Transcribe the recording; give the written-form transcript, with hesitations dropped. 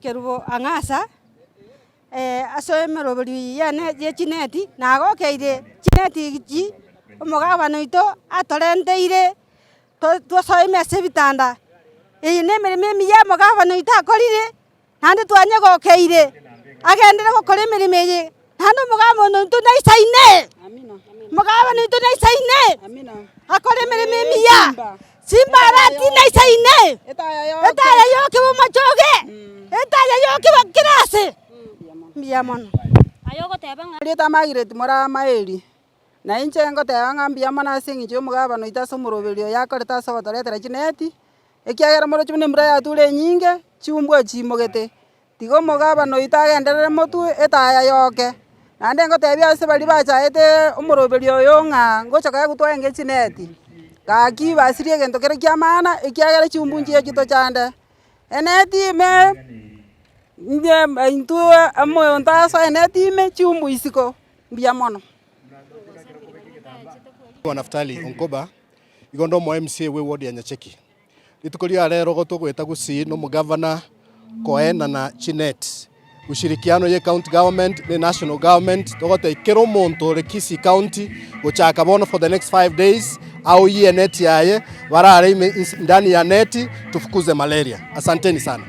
Kerubo ang'asa ase emeroberi yane ye chineti, nagokeire chineti echi omogabana oito atorenteire tosoe ime ase ebitanda. Eye na emeremo emiya omogabana oito akorire, naende twanyegokeire, agenderere gokora emeremo eye, naende omogabana oito naisaine, omogabana oito naisaine, akore emeremo emiya. Chimbarati naisaine, etaya yoke bomochoge, etaya yoke kera ase. Mbuya mono. Erieta Margaret Moraa Maeri, na inche ngoteba ng'a mbuya mono ase eng'encho ya omogabana oito ase omoroberi oyo akorete ase ogotoretera chineti, ekiagera moroche buna embura yature enyinge, chiumbwa chimogete. Tiga omogabana oito agenderere motwe etaya yoke. Naende ngotebia ase baria bachaete omoroberi oyo ng'a ngocha koegwa twaenge chineti, gaki basirie egento kere kia maana ekiagera chiumbu nchiachi tochande. Eneti ime inche intwe omonto asoe eneti ime chiumbu isiko, mbuya mono. Naftali Onkoba, igo nde omo MCA bwe ward ya Nyacheki. Rituko ria rero gotogoeta gusii nomogavana koenana chinet, ushirikiano ye county government ne national government togotebia kera omonto ore Kisii county gochaka bono for the next 5 days aoyie enet yaye barare ime ndani ya neti tufukuze malaria. Asanteni sana.